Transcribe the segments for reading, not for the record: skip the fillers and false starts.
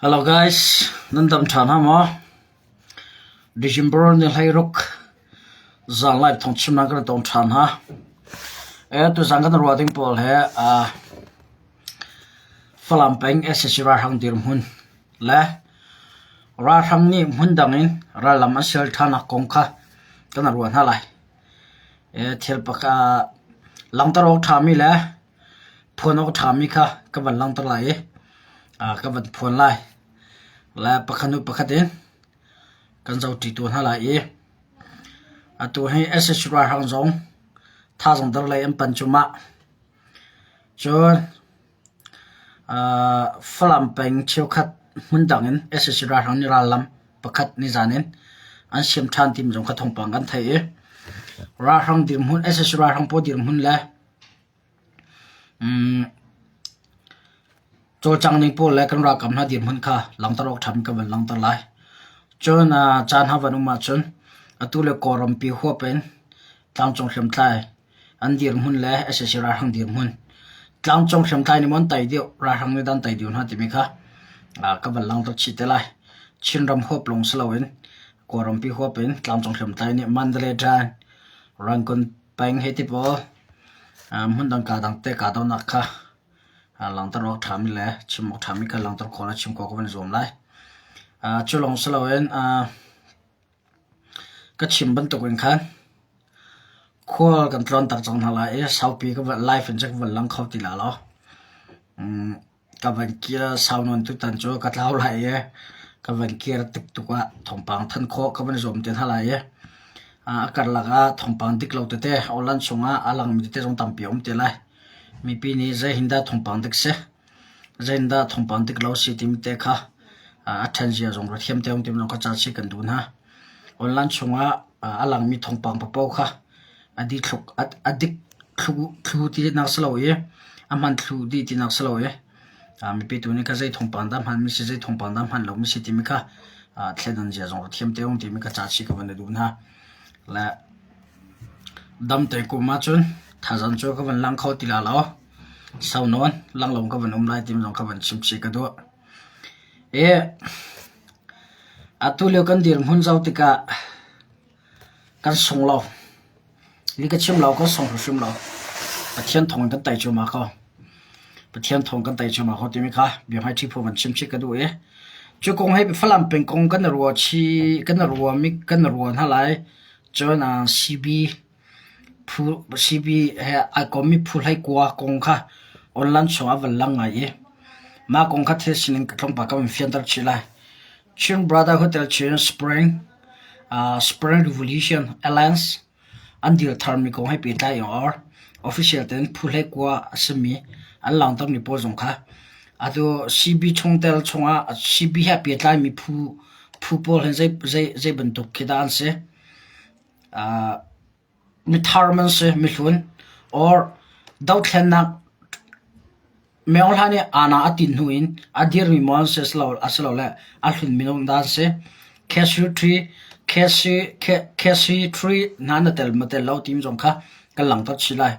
Hello guys, nan dam ṭhan ha maw? December ni 16 zan live thawngchimnak kan tong ṭhan ha. E tuzan kan ruah ding pawl he uh, Falam peng SSC ralhrang dirhmun le ralhrang nih hmun dang in rallam an sial ṭhannak kong kha kan ruah hna lai. E thil pakhat langhter awk ṭhami le Phuan awk a ṭhami kha ka van langhter lai i ka van phuan lai. Le pakhat hnu pakhat in kan zohṭi tuah hna lai i atu hi sac ralhrang zong thazaang der lei an pan cuahmah. Cun Falam peng cheukhat hmundang in sac ralhrang nih rallam pakhat nizan in an siam ṭhan timi zong kha thawngpang kan theih i ralhrang dirhmun sac ralhrang pawl dirhmun le Cawlcang ning pawl le kan ralkap hna dirhmun kha langhter awk ṭhami ka van langhter lai. Cun caan ha van um ahcun atu le Kawlrampi huap in tlangcung hriamtlai an dirhmun le sac ralhrang dirhmun tlangcung hriamtlai nih maw an tei deuh ralhrang nih dah an tei deuh hna timi kha ka van langhter chih te lai. Chinram huap lawng si loin Kawlrampi huap in tlangcung hriamtlai nih Mandalay Ṭan, Rangoon Peng hei ti pawl hmundang kaa dang te kahdohnak kha langhter awk ṭhami le chim awk ṭhami kha langhter khawh le chim khawh ka van i zuam lai. Cu lawng si loin ka chim bantukin khan khual kan tlawnter cang hna lai i saupi ka live in cun ka van lang kho ti lai lo. Ka van kir sau nawn tutan cu ka tlau lai i ka van kir tik tuk ah thawngpang thanh khawh ka van i zuam te hna lai i a karlak ah thawngpang dik lo tete online chungah a langmi tete zong tampi a um te lai. Mipi nih zei hin dah thawngpang dik si, zei in dah thawngpang dik lo si timi te kha a ṭhen zia zong ra thiam te um timi zong kha ca chih kan duh hna. Online chungah a langmi thawngpang paoh kha a dithluk a dik thlu tinak si lo i a hman thlu dih tinak si lo i mipi tu nih kha zei thawngpang dah hmanmi si zei thawngpang dah hman lomi si timi kha thleidan zia zong thiam te um timi kha ca chih ka van i duh hna. Le dam te kum ahcun thazaang cu ka van lang kho ti la lo. Sau nawn lang lo ka van um lai timi zong ka van chim chih ka duh. I atu lio kan dirhmun zoh tikah Kan sung lo. Li ka chim lo, kan sung hrimhrim lo. Pathian thawng in kan tei cuahmah ko. Pathian thawng kan tei cuahmah ko timi kha biahmaiṭhi phu van chim chih ka duh i cu kong hi Falam peng kong kan i ruah chih, kan i ruah mi kan i ruah hna lai. Cun CB phu CB he ai kommi phu hlei kua kong kha online chung ah van lang ngai i mah kong kha thil sining tlawmpal ka van fianter chih lai. Chin Brotherhood Chin Spring Spring Revolution Alliance an dir tharmi kong he pehtlai in or official tein phu hlei kua a simi an langhtermi pawl zong kha atu CB chungtel chungah CB he pehtlaimi phu phu pawl hin zei zei zei bantuk khi dah an si. Mithar man si, mihlun or dothlennak Myohla nih aana a tin hnu in a dirmi maw an si asilole a hlun minung dah an si. Cashew tree, cashew tree hna na tel maw tel lo timi zong kha kan langhter chih lai.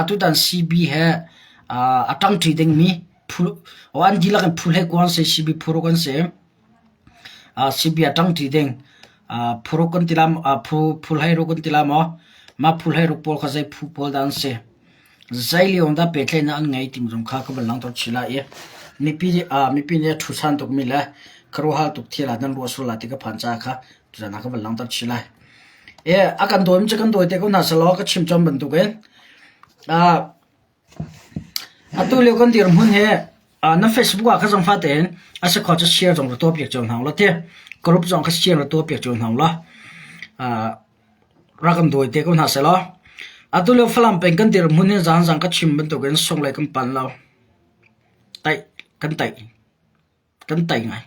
Atutan CB he a ṭangṭi dingmi phu, an dihlak in phu hlei kuang an si, CB phuruk an si. CB a ṭangṭi ding phuruk kan ti lai phu hleiruk kan ti lai maw? Mah phu hleiruk pawl kha zei phu pawl dah an si? Zei lio in dah pehtlaihnak an ngei timi zong kha ka van langhter chih lai i mipi mipi nih a ṭhusan tukmi le khuaruahhar tuk thil ah nan ruah sual lai ti ka phan caah kha tuzan ah ka van langhter chih lai. A kan dawimi cu kan dawi te ko hna sehlaw ka chim chom bantukin Atu lio kan dirhmun hi na Facebook ah kha zongfa tein a si khawh cu share zong ra tuahpiak cio hna ulaw ti. Group zong kha share ra tuahpiak cio hna ulaw rak kan dawi te ko hna sehlaw atu lio Falam peng kan dirhmun hi zaanzang ka chim bantukin sunglei kan panh lo. Taih kan taih. Kan tei ngai.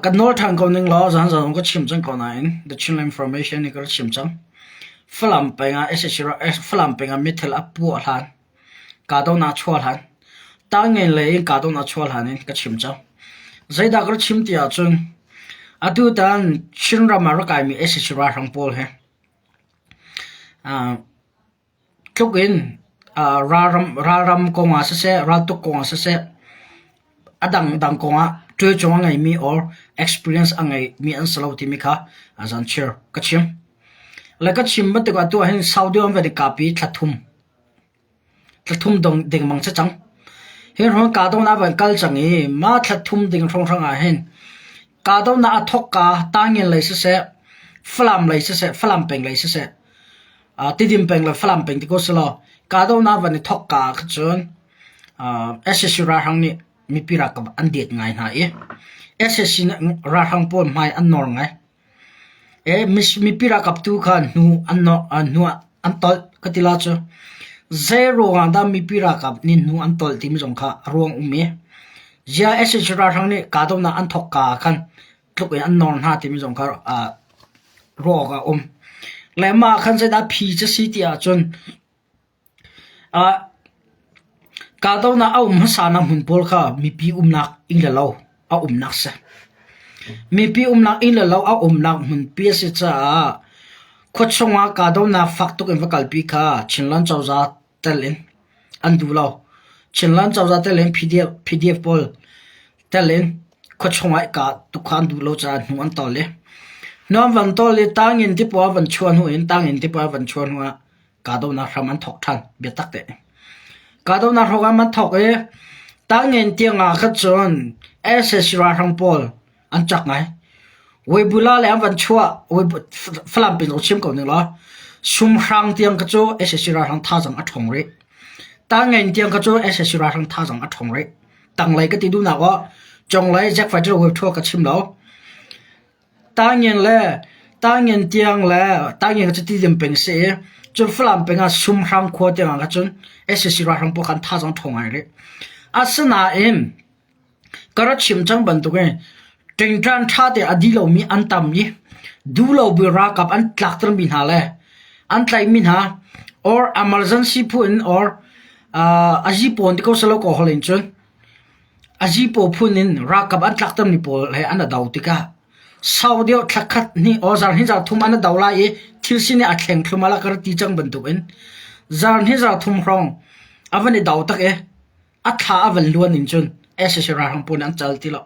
Kan nawl ṭhan ko ning law zan zan ka chim cang ko nain The Chinland Information nih ka rak chim cang. Falam peng ah SAC Falam peng ah mithil a puah hlan, kahdohnak a chuah hlan, tangngen lei in kahdohnak a chuah hlan in ka chim cang. Zeidah ka rak chim ti ahcun atutan Chinram ah rak kaimi SAC ralhrang pawl hi Tluk in ralram kong ah siseh, raltuk kong ah siseh, A dangdang kongah ṭuaicuang a ngeimi or experience a ngeimi an si lo timi kha zan chir ka chim. Le ka chim bantuk ah tuah hin Saudi an van i kap i thla thum thla thum dong dengmang si cang. Hi hrawng kahdohnak van kal cang i mah thla thum ding hrawnghrang ah hin kahdohnak a thawkka Tangin lei siseh, Falam lei siseh, Falam peng lei siseh, Tidim peng le Falam peng ti ko selaw kahdohnak van i thawkka ah khan cun sac ralhrang nih mipi ralkap an det ngai hna i sac ralhrang pawl hmai an nawr ngai. Mipi ralkap tu kha hnu an hnu an tolh ka ti la cu. Zei ruangah dah mipi ralkap nih hnu an tolh timi zong kha a ruang um i ziah sac ralhrang nih kahdohnak an thawkka ah khan tluk in an nawr hna timi zong kha ruah awk a um. Le mah khan zeidah phi cu si ti ahcun Kahdohnak a um hmasanak hmun pawl kha mipi umnak inn le lo a umnak si. Mipi umnak inn le lo a umnak hmunpi a si caah khuachung ah kahdohnak fak tuk in va kalpi kha Chinland cozah tel in an duh lo. Chinland cozah tel in PDF pawl tel in khuachung ah i kah tuk kha an duh lo caah hnu an tawl i hnu an van tawl i tangin tipawl a van chuah hnu in tangin tipawl a van chuah hnu ah kahdohnak hram an thawk ṭhan biatak te. Kahdohnak hram an thawk i Tangen tiang ah khan cun sac ralhrang pawl an cak ngai. Weibula le an van chuah Falam pin chim ko ning law Sumhrang tiang kha cu sac ralhrang thazang a ṭhawng rih. Tangen tiang kha cu sac ralhrang thazang a ṭhawng rih. Tanglei ka ti duhnak aw conglei Jack Fighter web ka chim lo. Tangen le Tangen tiang le Tangen cu Tidim peng si i cun Falam peng ah Sumhrang khua tiang ah cun sac ralhrang pawl khan thazaang ṭhawng ngai rih. Asinain ka rak chim cang bantukin ṭingṭan ṭha te a dih lomi an tam i duhlo bu ralkap an tlaktermi hna le an tlaihmi hna or emergency phu in or uh, a zipawn ti ko selaw ko holh in cun A zipaw phun in ralkap an tlaktermi pawl he an i do tikah sau deuh thla khat hnih aw zarh hnih zarh thum an i do lai i thil sining a thleng thlumal a ka ti cang bantukin zarh hnih zarh thum hrawng a van i do tak i a thla a van luan in cun sac ralhrang pawl nih an cal ti lo.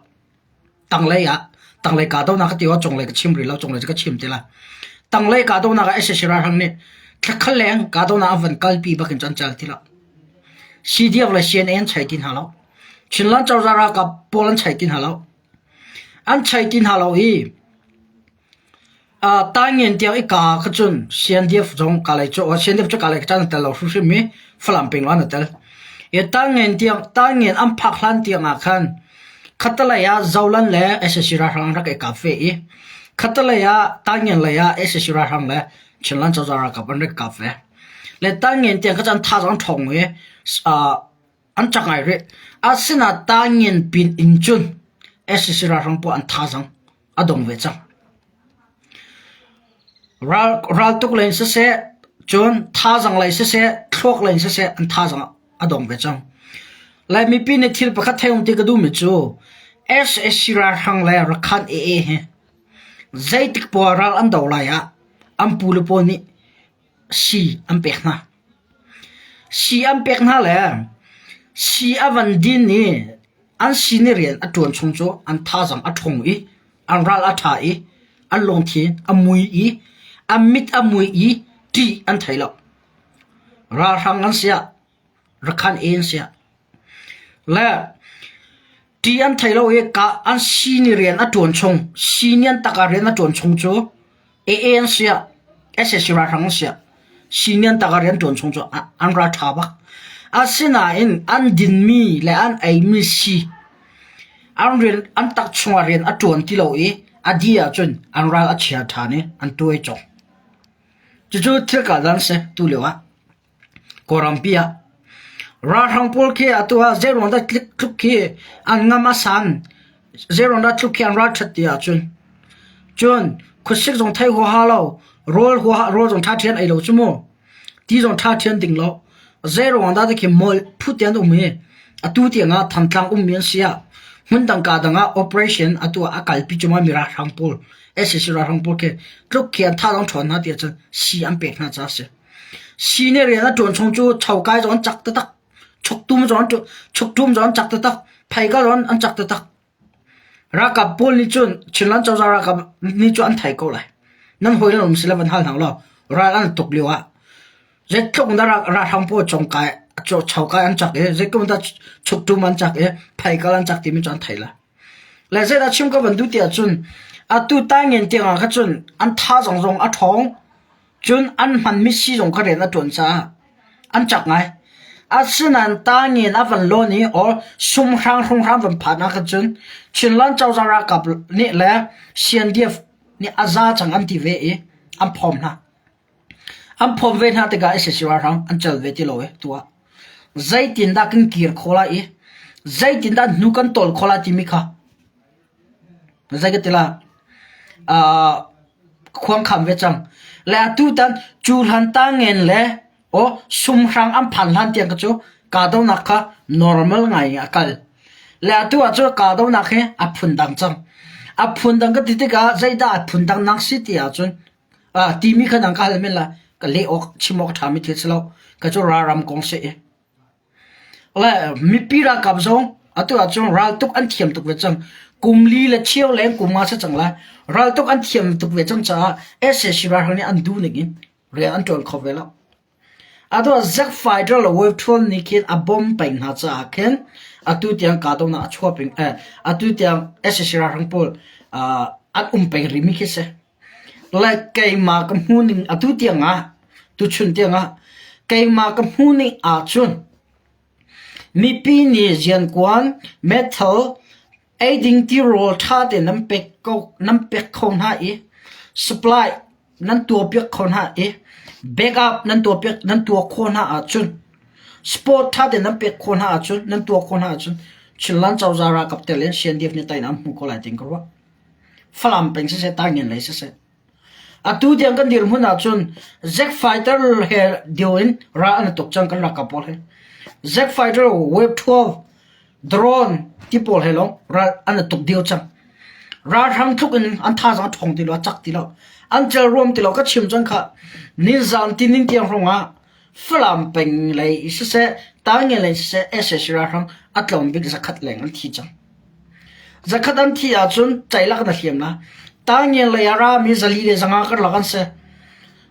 Tanglei ah tanglei kahdohnak ka ti aw cunglei ka chim rih lo cunglei cu ka chim ti lai. Tanglei kahdohnak ah sac ralhrang nih thla khat leng kahdohnak an van kalpi bak in cun an cal ti lo. CDF le CNA an chei ti hna lo. Chinland cozah ralkap pawl an chei ti hna lo. An chei ti hna lo i uh, Taingen tiang i ka kha cun CNDF zong kalay cu CNDF cu kalay chan tel lo hrimhrim mi Falam peng lo an tel. I Taingen tiang Taingen an phak hlan tiang ah khan khatalei ah Zolan le sac ralhrang rak i kap ve i khatalei ah Taingen lei ah sac ralhrang le Chinland cozah ralkap an rak kap ve. Le Taingen tiang kha cun thazaang ṭhawng i uh, an cak ngai rih. Asinain Taingen pin in cun sac ralhrang pawl an thazaang a dong ve cang. Ral, raltuk lei in siseh, cun thazaang lei siseh, thluak lei in siseh an thazaang a dong ve cang. Lai mipi nih thil pakhat thei um ti ka duhmi cu sac ralhrang le Rakhan AA hi zeitik poah ral an do lai ah an pu le pawl nih sii an pek hna. Sii an pek hna le sii a van din i an sii nih rian a ṭuan chung cu an thazaang a ṭhawng i an ral a ṭha i an lungthin a mui i an mit a mui i ṭih an thei lo. Ralhrang an si ah Rakhan en si ah le ṭih an thei lo i an sii rian a ṭuan chung sii an tak ah rian a ṭuan chung cu AA an si ah sac ralhrang an si ah sii an tak ah rian ṭuan chung cu an ral ṭha bak. Asinain an dinmi le an eimi sii an rian an tak chungah rian a ṭuan ti lo i a dih ahcun an ral a chia ṭhan i an tuai cawk. Cucu thil kaldan a si tulio ah. Kawlrampi ah ralhrang pawl khi atu ah zeiruang dah tluk khi an ngam a san, zeiruang dah tluk khi an ralṭhat ti ahcun cun khuasik zong thei huaha lo, rawl huaha rawl zong ṭha ṭhian ei lo cu mu, ti zong ṭha ṭhian ding lo, zeiruang dah tikhi molh phut te an um i atu tiang ah Thantlang ummi an si ah hmundang kaa dang ah operation atu ah a kalpi cuahmah mi ralhrang pawl sac ralhrang pawl khi tluk khi an tha zong ṭhawn hna ti ahcun sii an pek hna caah a si. Sii nih rian a ṭuan chung cu chokai zong an cak taktak. Chuktum zong an chuktum zong an cak taktak. Phei ka rawn an cak taktak. Ralkap pawl nih cun Chinland cozah ralkap nih cun an thei ko lai. Nan hawi nan um si le van hal hna law ral an tuk lio ah zeitluk in dah ralhrang pawl congkai chokai an cak i zeitluk in dah chuktum an cak i pheikal an cak timi cu an thei lai. Le zeidah chim ka van duh ti ahcun atu taingen tiang ah kha cun an thazaang zong a ṭhawng. Cun an hmanmi sii zong kha rian a ṭuan caah an cak ngai. Asinain tangin a van lawn i or sumhrang hrunghram van phan ah khan cun Chinland cozah ralkap nih le CNDF nih a za cang an ti ve i an phawm hna. An phawm ve hna tikah sac ralhrang an cel ve ti lo i tu ah zeitindah kan kir khawh lai i zeitindah hnu kan tawl khawh lai timi kha Zei ka ti la? Uh, khuangkham ve cang. Le atu tan cu hlan tangen le aw sumhrang an phan hlan tiang ka cu kahdohnak kha normal ngai in a kal. Le atu ah cu kahdohnak hi a phundang cang. A phundang ka ti tikah zeidah a phundang nak si ti ahcun uh, timi kha nang ka hal men la ka leh awk chim awk ṭhami thil si lo. Ka cu ralram kong si i. Le mipi ralkap zong atu ahcun raltuk an thiam tuk ve cang. Kum li le cheu leng kum nga si cang lai. Raltuk an thiam tuk ve cang caah sac ralhrang nih an duh ning in rian an ṭuan kho ve lo. Atu ah Zack Fighter le Wave 12 nih khin a bom peng hna caah khin atu tiang kahdohnak a chuah peng eh, atu tiang sac ralhrang pawl uh, an um peng rihmi khi si. Le keimah ka hmuh ning atu tiang ah tuchun tiang ah keimah ka hmuh ning ahcun mipi nih riankuan metal eiding tirawl ṭha tein nan pek ko nan pek kho hna i supply nan tuahpiak kho hna i backup nan tuahpiak nan tuah khawh hna ahcun sport ṭha tein nan pek khawh hna ahcun nan tuah khawh hna ahcun Chinland cozah ralkap tel in CNDF nih teinak an hmu ko lai tiin ka ruah. Falam peng siseh, Taingen lei siseh. Atu tiang kan dirhmun ahcun Zack Fighter he dio in ral an tuk cang kan ralkap pawl he. Zack Fighter Wave 12 drone ti pawl he lawng ral an tuk dio cang. Ralhrang tluk in an thazaang a ṭhawng ti lo, a cak ti lo. An cel ruam ti lo ka chim cang kha. Nizan tinin tiang hrawng ah Falam peng lei siseh, Taingen lei siseh, sac ralhrang a tlawm bik zakhat leng an thi cang. Zakhat an thih ahcun ceilak na hliam la. Tangian lei ah rami zali le zanga karlak an si.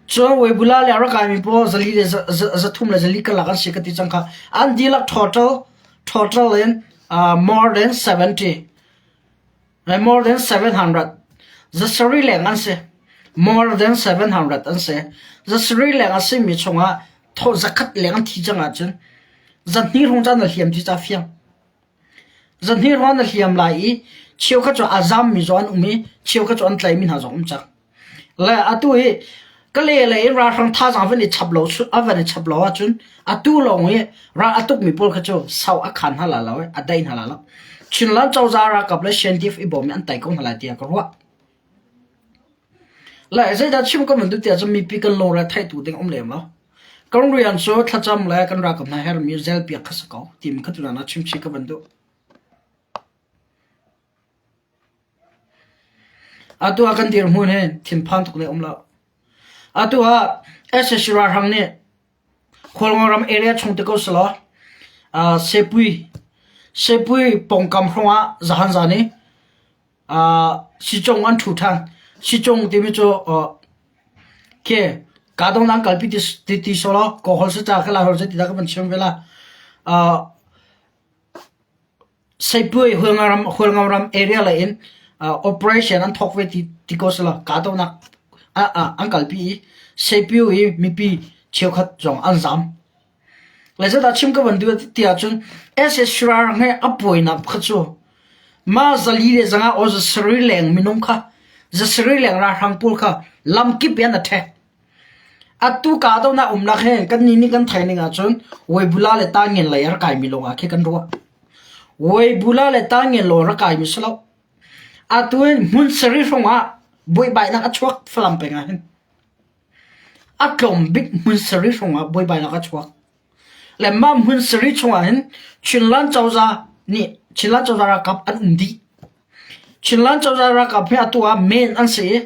Cun Weibula le a rak kaimi pawl zali le zathum le zali karlak an si ka ti cang kha. An dihlak total total in uh, more than 70 more than 700 zasarih leng an si. More than 700 an si. Zasarih leng a simi chungah tho zakhat leng an thi cang ahcun zahnih hrawng caan na hliam ti ca fiang. Zahnih ruang na hliam lai i cheukhat cu a zammi zong an um i cheukhat cu an tlaimi hna zong um cang. Le atu hi Kale lei in ralhrang thazaang van i chap lo a van i chap lo ahcun atu lawng i ral a tukmi pawl kha cu sau a khan hna lai lo i a dai hna lai lo. Chinland cozah ralkap le CNDF i bawm i an tai ko hna lai tiah ka ruah. Le zeidah chim ka van duh tiah cun mipi kan lungre theihtu ding um lem lo. Kan rian cu thlacam le kan ralkap hna herhmi zelpiak kha si ko timi kha tutan ah chimchih ka van duh. Atu ah kan dirhmun hi thinphan tuk le um lo. Atu ah sac ralhrang nih Khualngo ram area chung te ko selaw uh, Sepui Sepui pongkam hrawng ah zahan zan i Sicung an ṭhu ṭhan. Sicung timi cu khi kahdohnak an kalpi ti ti sawlaw Kawlhawl si ca kha Laiholh si ti dah ka van chim ve la. Seipuai Hualngo ram area lei in operation an thawk ve ti ti ko selaw kahdohnak an kalpi i Seipiu i mipi cheukhat zong an zam. Le zeidah chim ka van duh ti ahcun SSR he a puainak kha cu mah zali le zanga aw zasarih leng minung kha zasarih leng ralhrang pawl kha lamkip in a ṭhek. Atu kahdohnak umnak he kannih nih kan theih ning ahcun Weibula le Tangin lei a rak kaimi lawng ah khi kan ruah. Weibula le Tangin lawng rak kaimi si lo. Atu in hmun sarih hrawng ah buaibainak a chuak Falam peng ah hin. A tlawm bik hmun sarih hrawngah buaibainak a chuak. Le mah hmun sarih chungah hin Chinland cozah nih Chinland cozah ralkap an um dih. Chinland cozah ralkap hi atu ah men an si i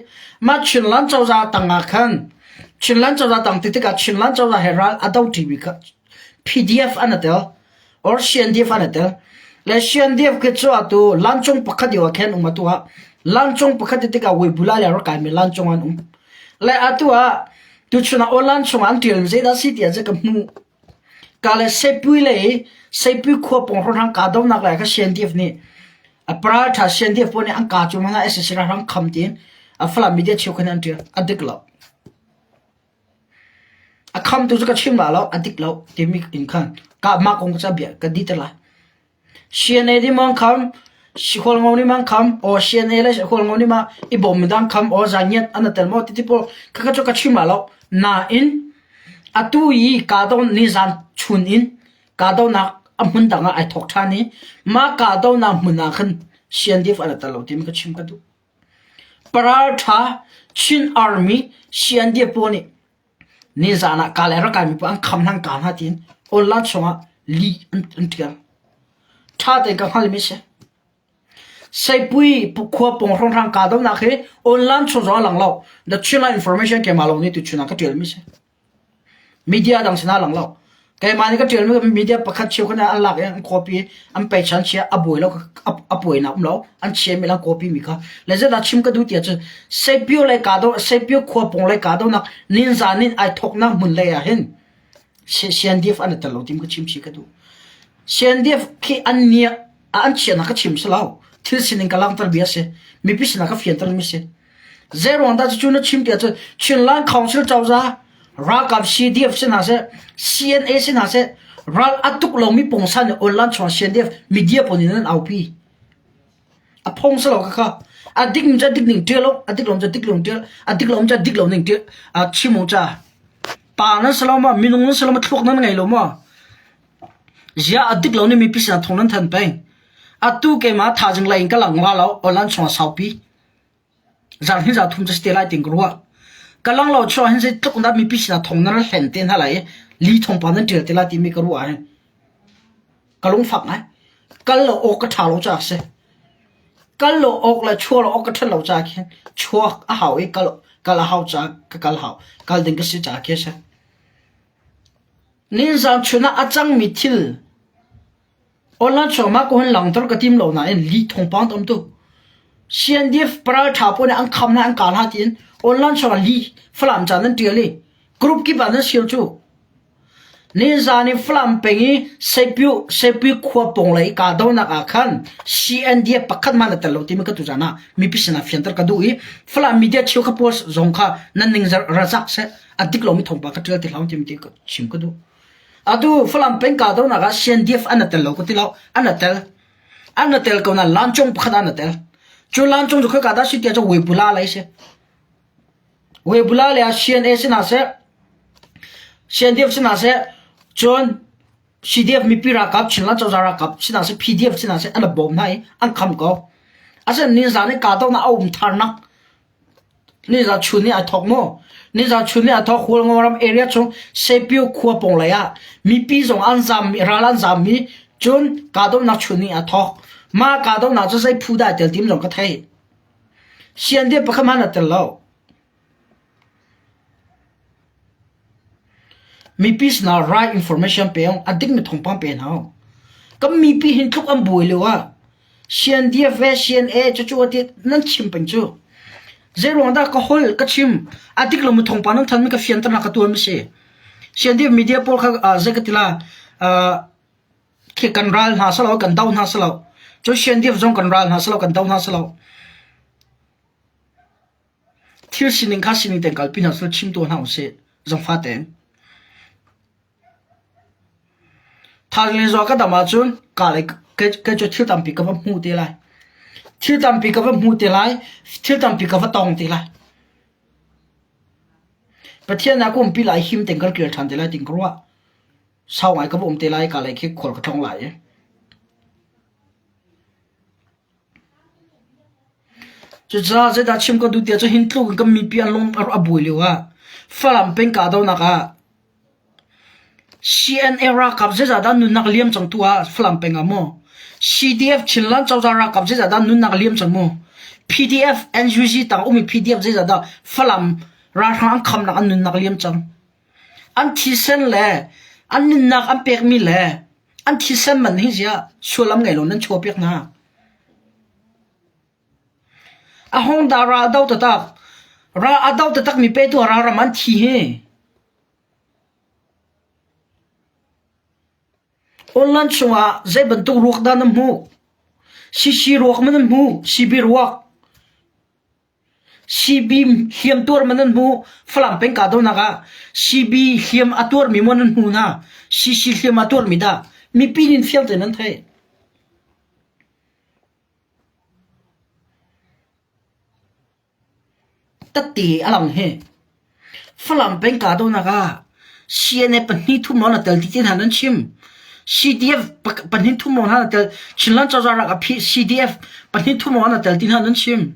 mah Chinland cozah tangah khan Chinland cozah tang ti tikah Chinland cozah he ral a do ṭimi kha PDF an i tel or CNDF an i tel. Le CNDF khi cu atu lancung pakhat io ah khin um atu ah lancung pakhat ti tikah Weibula le rak kaimi lancung an um. Le atu ah tuchun ah aw lancung an ṭialmi zeidah si ti ah cu ka hmuh. Ka le Sepui le i Sepui khua pawng hrawnghrang kahdohnak le kha CNDF nih a paral ṭha CNDF pawl nih an ka cu hmanh ah sac ralhrang kham tiin a Falam media cheukhat nih an ṭial. A dik lo. A khamtu cu ka chim la lo, a dik lo timi in khan ka mah kong cu bia ka di te lai. CNA nih maw an kham, Hualngo nih maw an kham, aw CNA le Hualngo nih mah i bawm mi dang kham, aw zangiat an i tel maw ti ti pawl khakha cu ka chim la lo. Nain atu i kahdoh nizan chun in kahdohnak a hmun dang ah ai thawk ṭhan i mah kahdohnak hmun ah khan CNDF an i tel lo timi ka chim ka duh. Paralṭha Chin Army CNDF pawl nih nizan ah ka le rak kaimi pawl an kham hna an kah hna tiin online chungah lih an ṭial. Ṭha tein ka hngalmi a si. Seipui khua pawng hrawnghrang kahdohnak hi online chung zong a lang lo. The Chinland Information keimah lawng nih tuchun ah ka ṭialmi a si. Media dang sinah a lang lo. Keimah nih ka ṭialmi media pakhat cheukhat nih an lak i an copy an pechan chia a buai lo a buainak um lo an chiami le an copy mi kha le zeidah chim ka duh ti ahcun Sepio le kahdoh Sepio khua pawng le kahdohnak ninzan in ai thawknak hmun lei ah hin CNDF an i tel lo tim ka chim chih ka duh. CNDF khi an nia an chiahnak ka chim si lo. Thil sining ka langhter bia si. Mipi sinah ka fianter mi si. Zeiruang dah cucu na chim tiah cun Chinland Council cozah ralkap CDF si hna seh, CNA si hna seh, ral a tuk lomi pungsan nih online chung CNDF media pawl nih nan aupi. A phong si lo khakha. A dik ning cu a dik ning ṭial u, a dik lo cu a dik lo ṭial, a dik lo cu a dik lo ning ṭial, a chim u ca. Pa nan si lo ma, minung nan si lo ma, thluak nan ngei lo ma? Ziah a dik lo nih mipi sinah thong nan than peng. Atu keimah thazing lei in ka lang la lo, online chung ah saupi. Zarhhnih zarhthum cu si te lai tiin ka ruah. Ka lang lo chuah hin zeitluk in dah mipi sinah thong nan hlen te hna lai i li thawngpang nan ṭial te lai timi ka ruah ahhin ka lungfak ngai. Kal lo awk ka ṭha lo caah a si. Kal lo awk le chuah lo awk ka ṭhat lo caah khin chuak a hau i kal kal a hau caah ka kal hau. Kal ding ka si caah khi a si. Ninzan chun ah a cangmi thil Online chuahmah ko hin langhter ka tim lo nain lih thawngpang tam tuk. CNDF paral ṭha pawl nih an kham hna an kah hna tiin online chuah lih Falam ca nan ṭial i group kip ah nan share cu. Nizan i Falam peng i Seipyu Seipui khua pawng lei kahdohnak ah khan CNDF pakhat hmanh a tel lo timi ka tuzan ah mipi sinah fianter ka duh i Falam media cheukhat pawl zong kha nan ning razak seh a dik lomi thawngpang ka ṭial ti hlah timi ti chim ka duh. Atu Falam peng kahdohnak ah CNDF an i tel lo ka ti lo. An i tel. An i tel ko nain lancung pakhat an i tel. Cu lancung cu khoika dah si tiah cu Weibula lei si. Weibula lei ah CNA si hna seh, CNDF si hna seh, cun CDF mipi ralkap, Chinland cozah ralkap si hna seh, PDF si hna seh, an i bawm hna i an kham ko. Asinain nizan i kahdohnak a um tharnak Nizan chun nih aa thawk maw? Nizan chun nih aa thawk Hualngo ram area chung Sepio khua pawng lei ah mipi zong an zaam ral an zaammi cun kahdohnak chun nih aa thawk. Mah kahdohnak cu zei phu dah tel tim zong ka thei. CNDF pakhat hmanh a tel lo. Mipi sinah right information pe a dikmi thawngpang pe hna u. Kan mipi hin tluk an buai lio ah CNDF le CNA cucu a ti nan chim peng cu. Zeiruang dah ka holh ka chim a dik lomi thawngpang nan thanmi ka fianternak ka tuahmi si. CNDF media pawl kha zei ka ti la khi kan ral hna silo kan do hna silo. Cu CNDF zong kan ral hna silo kan do hna silo. Thil sining kha sining tein kalpi hna seh chim tuah hna usih zangfah tein. Thaizing le ka dam ahcun ka le kei cu thil tampi ka va hmu te lai. Thil tampi ka va hmu te lai. Thil tampi ka va tong te lai. Pathian ah ka umpi lai him tein ka kir ṭhan te lai tin ka ruah. Sau ngai ka va um te lai ka lei khi khual ka tlawng lai i. Cucaah zeidah chim ka duh tiah cun hin tluk in kan mipi an lung a buai lio ah Falam peng kahdohnak ah CNA ralkap zeizahdah nunnak liam cang tu ah Falam peng ah maw CDF Chinland cozah ralkap zeizahdah nunnak liam cang maw PDF NUG tang ummi PDF zeizahdah Falam ralhrang an khamnak an nunnak liam cang an thisen le an nunnak an pekmi le. An thisen man hi ziah sullam ngei lo nan chuahpiak hna. A hong dah ral do taktak. Ral a do taktak mi pe tu ralram an thi hi. Online chungah zei bantuk ruak dah na hmuh? CC ruak ma nan hmuh? CB ruak? CB hliam tuar ma nan hmuh? Falam peng kahdohnak ah CB hliam a tuarmi maw nan hmuh hna? CC hliam a tuarmi dah? Mipi nin fiang tein nan theih. Tette a lang hi. Falam peng kahdohnak ah CNA pahnih thum lawng na tel ti te hna nan chim. CDF pahnih thum lawng hna na tel. Chinland cozah rak a phih CDF pahnih thum lawng na tel ti hna nan chim.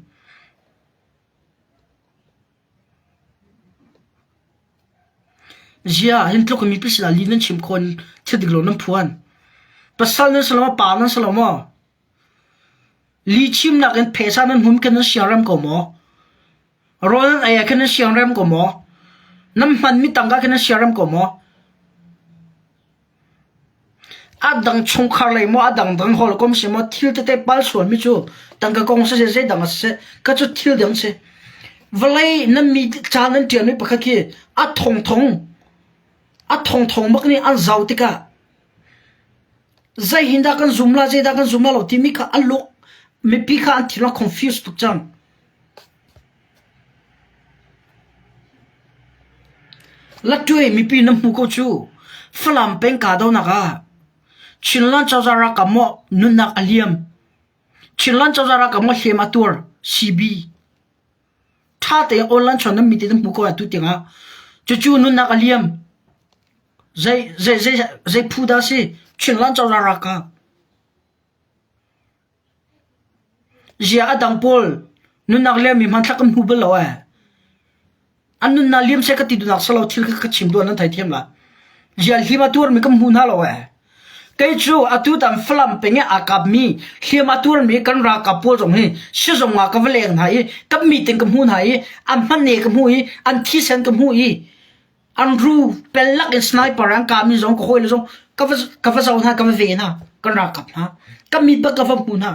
Zia hin tluk in mipi sinah lih nan chim khawh in thil dik lo nan phuan. Pasal nan si lo maw, pa nan si lo maw? Lihchimnak in phaisa nan hmun khin nan siangrem ko maw? Rawl nan ei ah khin nan siangrem ko maw? Nan hmanmi tangka khin nan siangrem ko maw? A dang chungkhar lei maw, a dangdang hawikom si maw, thil tete pal sualmi cu tangka kong siseh, zeidang ah siseh, ka cu thil dang si. Vawlei nan mi ca nan ṭialmi pakhat khi a thongthong, a thongthong bak nih an zau tikah Zei hin dah kan zum la, zeidah kan zum la lo timi kha a luk mipi kha an thinlung a confuse tuk cang. Latwe mipi na hmu ko cu. Falam peng kahdohnak ah Chinland cozah ralkap maw nunnak a liam. Chinland cozah ralkap maw hliam a tuar. CB. Ṭha tein online chuan nan mit in nan hmu ko atu tiangah. Cucu nunnak a liam. Zei zei zei zei phu dah si? Chinland cozah ralkap. Zia a dang pawl nunnak liammi hmanthlak kan hmu bal lo eh. An nunnak liam seh ka ti duhnak si lo thil kha ka chim duh nan theithiam la. Zia hlim a tuarmi kan hmu hna lo eh. Kei cu atu tan Falam peng i aa kapmi hliam a tuarmi kan ralkap pawl zong hi sizung ah ka va leng hna i kan meeting ka hmu hna i an hmanne ka hmu i an thisen ka hmu i an ru pel lak in sniper an kahmi zong ka hawile zong ka va ka va zoh hna ka va ve hna kan ralkap hna ka mit bak ka va hmu hna.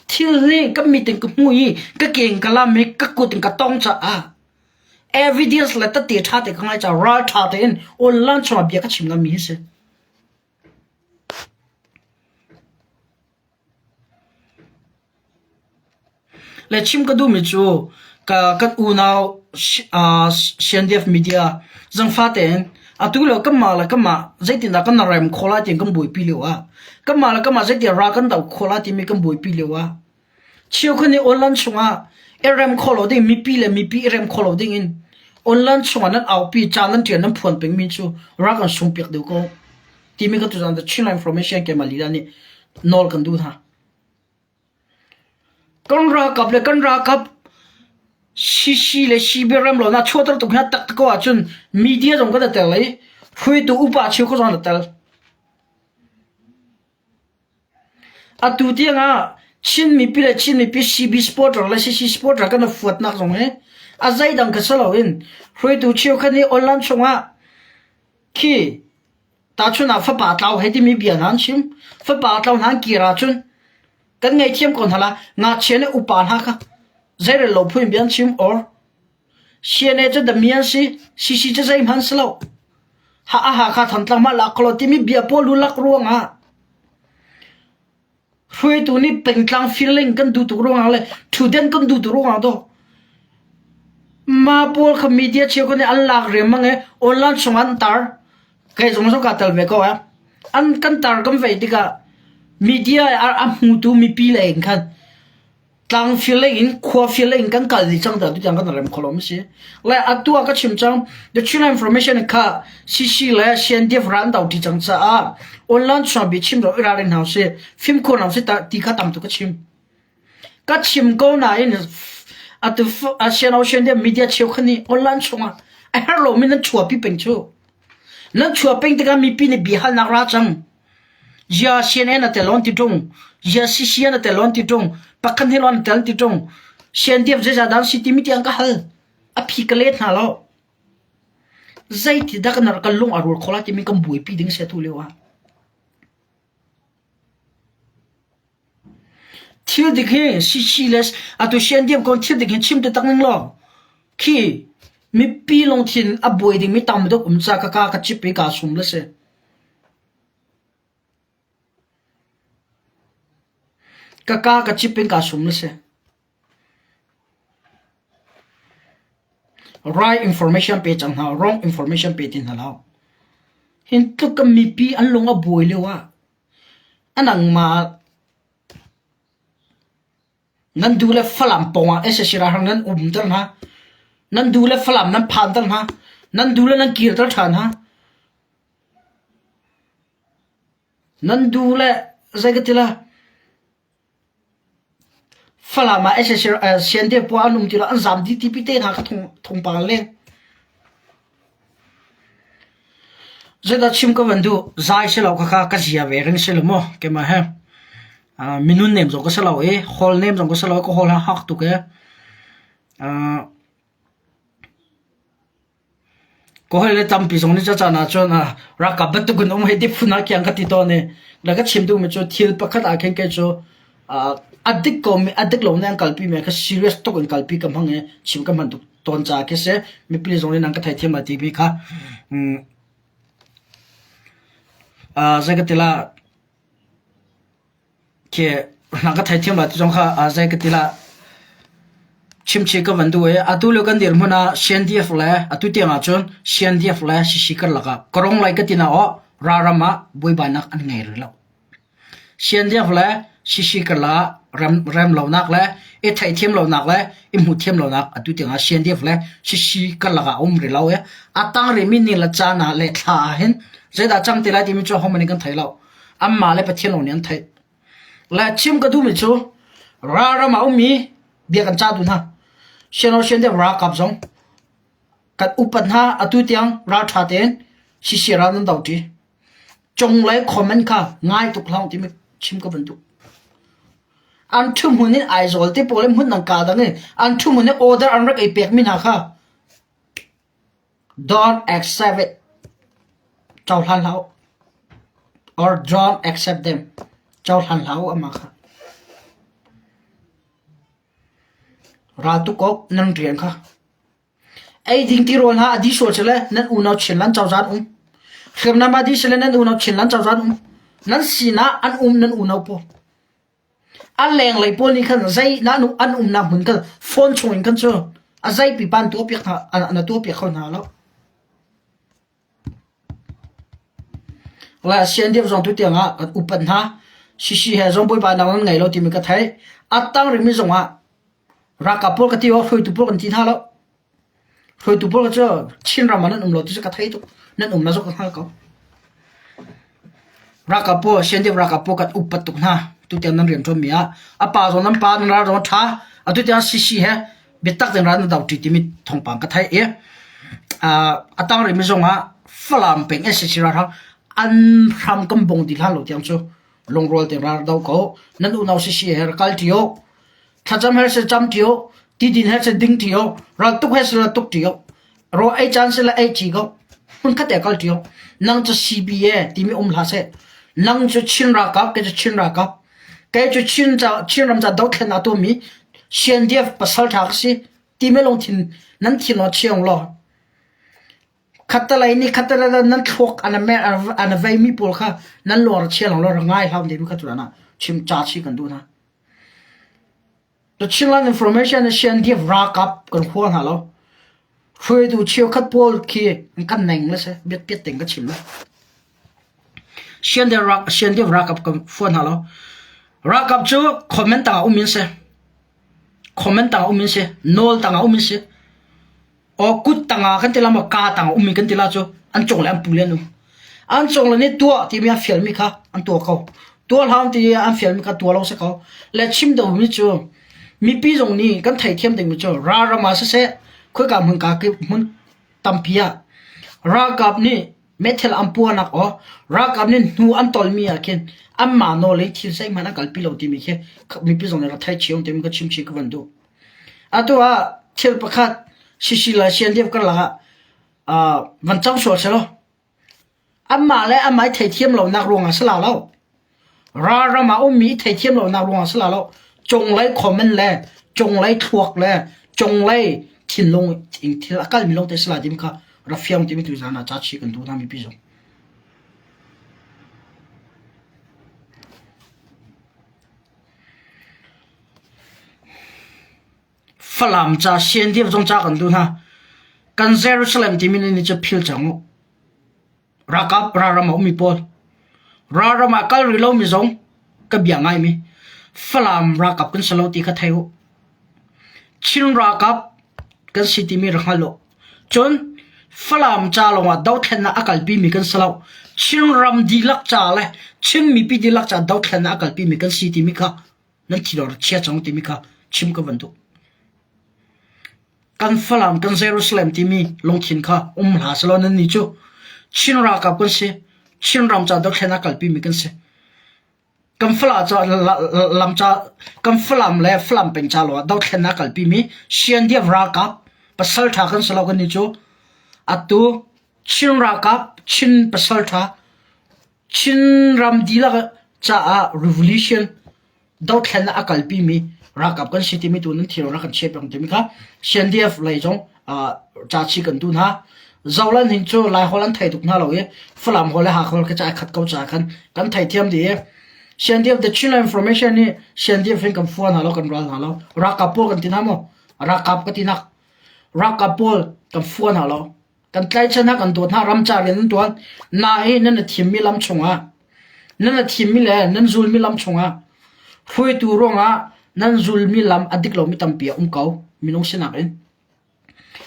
Thil hi ka mit in ka hmu i ka ke in ka lam i ka kut in ka tong caah evidence le tette ṭha te ka ngai caah ralṭha tein online chungah bia ka chim ngammi hi si. Le chim ka duhmi cu ka kan unau CNDF media zangfa tein atu lio kanmah le kanmah zeitindah kan rem khawh lai tiin kan buaipi lio ah kanmah le kanmah zeitin ral kan doh khawh lai timi kan buaipi lio ah cheukhat nih online chungah i rem khawh lo ding mipi le mipi i rem khawh lo ding in online chungah nan aupi ca nan ṭial nan phuan pengmi cu ral kan sungpiak deuh ko timi ka tuzaan The Chinland Information keimah lila nih nawl kan duh hna. Kan ralkap le kan ralkap CC le CB ram lo na chuahter tuk hna tak ko ahcun media zong kan i tel i hruaitu upa cheukhat zong an i tel. Atu tiang ah Chin mipi le Chin mipi CB supporter le CC supporter kan i fuatnak zong hi a zeidang kha si loin hruaitu cheukhat nih online chungah khi Tahchun ah fapa tlau hei timi bia hna an chim. Fapa tlau hna an kir ahcun kan ngaihthiam ko hna la. Ngakchia le upa hna kha zeirel lo phun in bia an chim or CNA cu dami an si, CC cu zeihmanh si lo. Ha a Hakha Thantlang mah lak kho timi bia pawl lu lak ruangah Hruaitu nih pengtlang feeling kan duh tuk ruangah le ṭhutden kan duh tuk ruangah dawh mah pawl kha media cheukhat nih an lak riangmang i online chungah an tar. Kei zong zong kaa tel ve ko eh. An kan tar kan vei tikah media a, a hmutu mipi lei in khan Tlang fil in khua fil in kan kal dih cang dah tutiang kan rem kho lo si. Le atu ah ka chim cang the China information kha CC le CNDF ran do ti cang caah online chung bi chim ro irarin hau si fimkhur hau si ti kha tam tu ka chim. Ka chim ko nain atu CNO CNDF media cheu khan nih online chungah a her lo mi nan chuapi peng chu. Nan chua peng tikah mipi nih bia halnak ra cang. Zia CNN a tel on ti ṭung, zia CCN a tel on ti ṭung, pakhat hnih lawng an tel ti ṭung. CNDF zeizah dah an si timi tiang ka hal. A phi ka let hna lo. Zeiti dah kan kan lung a rual khawh lai timi kan buaipi ding si atu lio ah. Thil dik hi CC le atu CNDF kong thil dik hi chim te tak ning law khi mipi lungthin a buai ding mi tam deuh um ca ka ka ka chip i kaa sum le si. Ka ka ka chip in kaa sum le si. Right information pe cang hna, wrong information pe ti hna lo. Hin tluk kan mipi an lung a buai lio ah a nangmah nan duh le Falam pawng ah sac ralhrang nan umter hna. Nan duh le Falam nan phanter hna. Nan duh le nan kirter ṭhan hna. Nan duh le zei ka ti la Falam ah sac CNDF pawl an um ti lo an zaam dih ti pi te hna kha thawngpang an leng. Zeidah chim ka van duh? Zai si lo khakha ka zia ve ring si lo maw keimah he. Minun nem zong ka si lo i hawl nem zong ka si lo i ka hawl ha hak tuk i Ka hawile tampi zong nih caan ahcun ralkap bantuk in um hei ti phun ah kiang ka ti tawn i na ka chim duhmi cu thil pakhat ah khin kei cu a dik komi a dik lomi an kalpi mi kha serious tuk in kalpi ka hmang i chim ka hman tuk tawn caah khi si mipi zong nih nan ka theithiam lai timi kha zei ka ti la Khi na ka theithiam lai ti zong kha zei ka ti lah chimchih ka van duh i atu lio kan dirhmun ah CNDF le atu tiang ahcun CNDF le CC karlak ah ka rong lai ka ti na aw ralram ah buaibainak an ngei rih lo. CNDF le CC karlak ah rem, rem lonak le i theihthiam lonak le i hmuhthiam lonak atu tiang ah CNDF le CC karlak ah a um rih lo i a tang rihmi ni le caan ah le thla ah hin zeidah cang te lai timi cu hohmanh nih kan thei lo. Anmah le Pathian lawng nih an theih. Le chim ka duhmi cu ralram ah ummi bia kan cah duh hna. Siano sian deuh ralkap zong kan upat hna atu tiang ralṭha tein sisi ral nan do ṭi. Cunglei comment kha ngai tuk hlah timi chim ka van duh. An ṭhu hmun in Aizawl te pawl in hmun dang ka dang in an ṭhu hmun in order an rak ei pekmi hna kha Don't accept it. Cohlan hlah u. Or don't accept them. Cohlan hlah u amah kha. Ral tuk awk nan rian kha. Ei ding ti rawl hna a di sual sile nan unau Chinland cozah an um. Hriamnam a di sile nan unau Chinland cozah an um. Nan sinah an um nan unau pawl. A lenglei pawl nih khan zei na an umnak hmun khan phone chung in khan cu a zei pipa an tuahpiak hna na tuahpiak kho hna lo. La CNDF zong tu tiang ah kan upat hna. Sisi he zong bawipa nang nan ngei lo timi ka theih. A tang rimi zong ah ralkap pawl ka ti o hruaitu pawl kan ti hna lo. Hruaitu pawl cu Chinram ah nan um lo ti cu ka thei tuk. Nan um na zong ka hngal ko. Ralkap pawl, CNDF ralkap pawl kan upat tuk hna. Tutiang nan rian ṭuanmi ah. A pa zong nan pa nan ral zong a ṭha. Atu tiang CC he biatak tein ral nan do ṭi timi thawngpang ka theih i a tang rihmi zong ah Falam peng sac ralhrang an hram kan bong dih hlan lo tiang cu lungrual tein ral do ko. Nan unau CC he rak kal ṭi u. Thlacam he se cam ṭi u, tidin he se ding ṭi u, raltuk he se tuk ṭi u, rawl ei caan se le ei ṭi ko. Hmunkhat te kal ṭi u. Nang cu CBA timi um hlah seh. Nang cu Chin ralkap, kei cu Chin ralkap. Kei cu Chin ca Chinram ca dothlen a tuahmi CNDF pasal ṭha ka si timi lungthin nan thin aw chiang law khattalei nih khattalei nan thluak an an veimi pawl kha nan lawr chia law law ngai hlau ne mi kha tu ah chim cha chi kan duh hna. The Chinland Information na CNDF ralkap kan hua hna lo. Hruaitu cheukhat pawl khi kan neng le si biat piat ka chim le. CNDF ralkap kan hua hna lo. Ralkap cu comment tangah um in si. Comment tangah um in si. Nawl tangah um in si. Aw kut tangah kan ti la maw kaa tangah ummi kan ti la cu an cung le an pu le an um. An cung le nih tuah timi an fialmi kha an tuah ko. Tuah hlah ti an fialmi kha tuah lo si ko. Le chim domi cu mipi zong nih kan theithiam dingmi cu ralram ah siseh khoika hmun ka hmun tampi ah ralkap nih meithal an puahnak aw ralkap nih hnu an tolmi ah khin anmah nawl i thil zeihmanh an kalpi lo timi khi mipi zong nih rak thei cio timi ka chim chih ka van duh. Atu ah thil pakhat Sisi le CNDF karlak ah. Van cang sual selaw anmah le anmah i theithiam lonak ruangah si la lo. Ralram ah ummi i theithiam lonak ruangah si la lo. Cunglei comment le cunglei thluak le cunglei thinlung in thil a kalmi lawngte si la timi kha rak fiang timi tu zan ah ca chih kan duh hna mipi zong. Falam ca CNDF zong ca kan duh hna. Kan Jerusalem timi ni cu phil cang u. Ralkap ralram a ummi pawl. Ralram ah kal rih lomi zong ka bia ngaimi. Falam ralkap kan si lo ti kha thei u. Chin ralkap kan si timi rak hngal u. Cun Falam ca lawngah dothlennak a kalpimi kan si lo. Chinram dihlak ca le Chin mipi dihlak ca dothlennak a kalpimi kan si timi kha nan thi lo chia cang timi kha chim ka van duh. Kan Falam kan Jerusalem timi lungthin kha um hlah selaw nan nih cu Chin ralkap kan si. Chin ram ca dothlennak kalpimi kan si. Kan Falam ca lam ca kan Falam le Falam peng ca lo ah dothlennak kalpimi CNDF ralkap pasal tha kan si lo kan nih cu atu Chin ralkap Chin pasal tha Chinram dihlak caah revolution dothlennak a kalpimi ralkap kan si timi tu nan thil rak kan chiah peng timi kha CNDF lei zong ca chi kan duh hna. Zolan hin cu Laiholh an thei tuk hna lo i Falam holh le Hakha holh khi ca khat ko ca khan kan theithiam dih i CNDF the Chinland Information nih CNDF hin kan fua hna lo kan ral hna lo ralkap pawl kan ti hna maw ralkap ka ti nak ralkap pawl kan fua hna lo Kan tlaihchan ah kan dawt hna ram ca rian nan tuan. Nain nan i thimmi lam chungah nan i thimmi le nan zulmi lam chungah hruaitu ruangah nan zulmi lam a dik lomi tampi a um ko minung sinak in.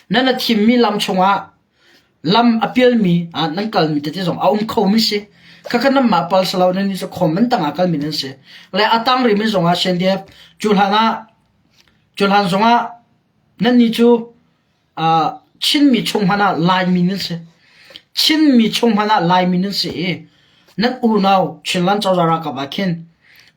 Nan i thimmi lam chungah lam a pialmi ah nan kalmi tete zong a um khomi si. Khakha nanmah pal si lo nan nih cu khom nan tangah kalmi nan si. Le a tang rimi zongah CNDF cu hlan ah cu hlan zongah nannih cu Chinmi chung hmanh ah Laimi nan si. Chinmi chung hmanh ah Laimi nan si i nan unau Chinland cozah ralkap ah khin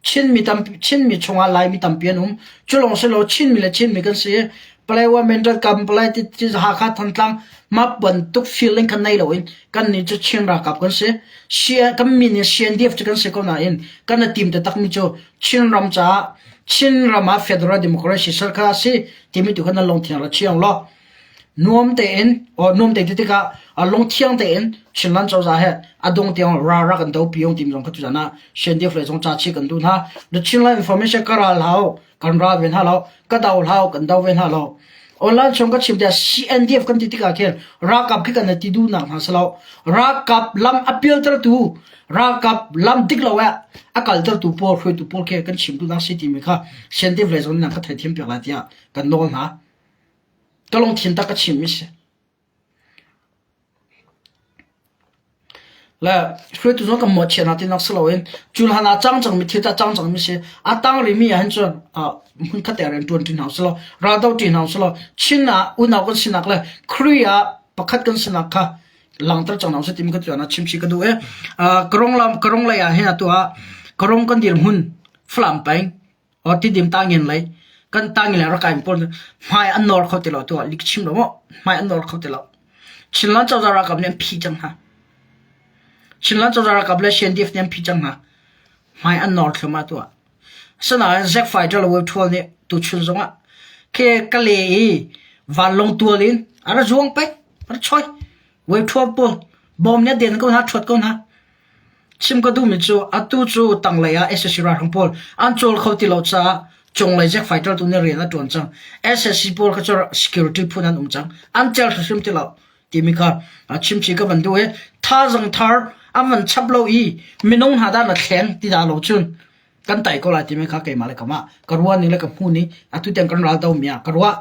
Chinmi tampi Chinmi chungah Laimi tampi an um. Cu lawng si lo Chinmi le Chinmi kan si i Palawa Mental kam Palai ti ti Hakha Thantlang map bantuk feeling kha nei loin kannih cu Chin ralkap kan si. Kan min in CNDF cu kan si ko nain kan i tim taktakmi cu Chinram caah Chinram ah Federal Democracy ser kha a si timi tu kha nan lungthiang ra chiang law nuam tein or nuam te ti tikah lungthiang tein Chinland cozah he a dung tiang ra ra kan do pi timi zong kha tuzan ah CNDF lei zong ca chi kan duh hna. The Chinland information ka ral hau kan ral ve hna lo ka do hlau kan do ve hna lo. Online chung ka chim tiah CNDF kan ti tikah khin ralkap khi kan ti duhnak hna si lo. Ralkap lam a pialtertu ralkap lam dik lo ah a kaltertu pawl hruaitu pawl khi kan chim duhnak si timi kha CNDF lei zong nan ka theithiam piak lai tiah kan nawl hna. Ka lungthin tak ka chim mi si. Le hruaitu zong kan mawhchiat hna tinak si loin cu hlan ah cang cangmi thil tah cang cangmi si. A tang rihmi ah hin cun hmunkhat te rian ṭuan ṭi hna usih law raldo ṭi hna usih law Chin ah unau kan sinak le Khrih ah pakhat kan sinak kha langhter cang hna usih timi kha tuan ah chimchih ka duh i Karong lam Karong lei ah hin atu ah Karong kan dirhmun Falam peng Or Tidim tangin lei kan tangin le rak pawl hmai an nawr kho ti lo tu ah lik chim lo mu hmai an nawr kho ti lo Chinland cozah ralkap nih an phih cang hna Chinland cozah ralkap le CNDF nih an phih cang hna hmai an nawr thluahmah tu ah asinain Zack Fighter le Wave Thual nih tuchun zongah ke ka le i vanlawng tual in a ra zuang peng a ra choi Wave Thual pawl bom nih a den ko hna thuat ko hna Chim ka duhmi cu atu cu tanglei ah sac ralhrang pawl an cawl kho ti lo caah cunglei Jack fighter tu nih rian a ṭuan cang. Sac pawl kha cu security phun an um cang. An cel hrimhrim ti lo timi kha chimchih ka van duh i thazaang thar an van chap lo i minung hna dah na thleng ti dah lo cun kan tai ko lai timi kha keimah le kamah ka ruah ning le ka hmu ning atu tiang kan ral do mi ah ka ruah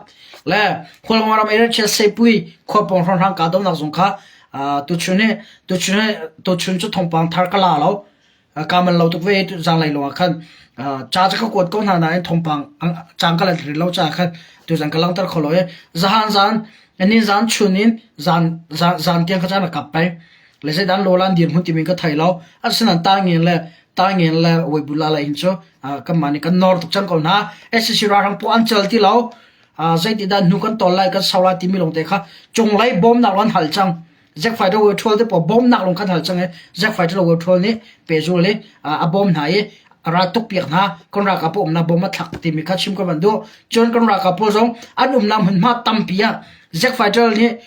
le khualngo ram area sepui khua pawng hrawnghrang ka donak zong kha tuchun hi tuchun hi tuchun cu thawngpang thar ka la lo ka man lo tuk ve zanglei lo ah khan ca ca ka kuat ko hna nain thawngpang cang ka la ri lo ca khan tu zan ka langter kho lo i zahan zan ni zan chun in zan zan tiang kha caan a kap peng le zeidan lolan dir hmun timi ka thei lo asinan ta ngen le Taingen le Weibula la in cu kanmah nih kan nor tuk cang ko hna. SAC ralhrang pawl an cal ti lo. Zeiti dah hnu kan tawl lai kan sau lai timi lawng te kha cunglei bawmnak lawng an hal cang. Zack Fighter World Tour te pawl bawmnak lawng kan hal cang i Zack Fighter World Tour nih pehzul i a bawm hna i a ra tuk piak hna. Kan ralkap pawl umnak bawm a thlak timi kha chim ka van duh. Cun kan ralkap pawl zong an umnak hmunhma tampi ah Zack Fighter nih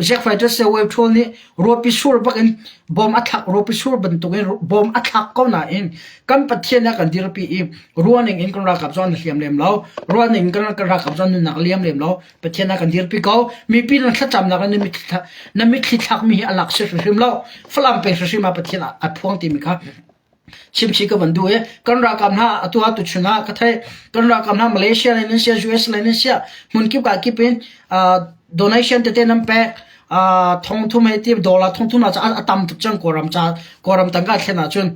Zack Fighter se World Tour nih ruapi sur bak in bawm a thlak ruapi sur bantuk in bawm a thlak ko nain kan Pathian a kan dirpi i ruahning in kan ralkap zong an hliam lem lo. Ruahning in kan ralkap zong nunnak a liam lem lo. Pathian a kan dirpi ko. Mipi nan thlacamnak in na mitthli thlakmi hi a lak si hrimhrim lo. Falam peng hrimhrim ah Pathian a phuang timi kha chimchih ka van duh i kan ralkap hna atu ah tuchun ah ka theih kan ralkap hna Malaysia le nan sia US le nan sia hmun kip ka kip in donation tete nan pek thong thum hei ti dollar thong thum ah a tam tuk cang kawlram ca kawlram tangka thlen ahcun